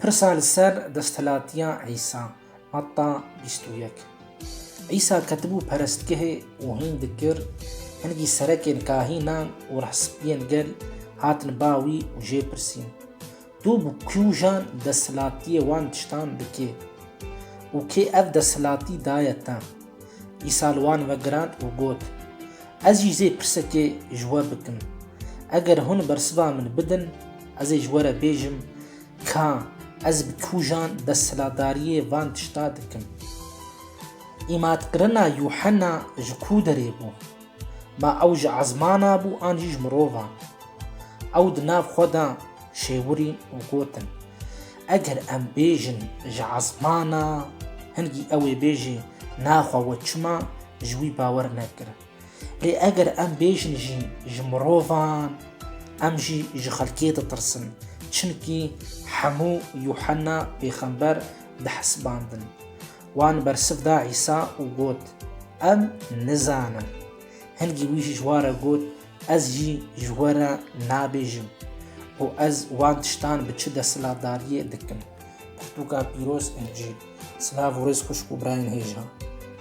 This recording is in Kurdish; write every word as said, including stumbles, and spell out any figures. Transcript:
Pirsa li ser desthilatiya Îsa. Matta bîst û yek. Îsa ketibû perestgehê û hîn dikir, hingî serekên kahînan û rehspiyên gel hatin ba wî û jê pirsîn: Tu bi kûjan desthilatiyê wan tiştan dikê? Û kê ev desthilatî daye te? Îsa li wan vegirand û got: Ez jî zê pirsekê ji we bikim. Eger hûn bersiva min bidin, ez ê ji we re bêjim, ka ez bi kûjan desthilatdariyê van tişta dikim. Îmatkirina Yuhanna ji ku derê bû? Ma ew ji ezmana bû an jî ji mirovan? Ew di nav xwe de şêwirîn û gotin: Eger em bêjin ji ezmana, hingî ew ê bêjê: Naxwe we çima ji wî bawer nekir? Lê eger em bêjin jî ji mirovan, em jî ji xelkê ditirsin, çimkî hemû Yuhanna pêxember dihesibandin. Wan bersiv da Îsa û got: Em nizanin. Hingî wî jî ji wan re got: Ez jî ji we re nabêjim ku ez wan tiştan bi çi desthilatdariyê dikim. Pirtûka pîroz Încîl. Silav û rêz xwişk û birayên hêja.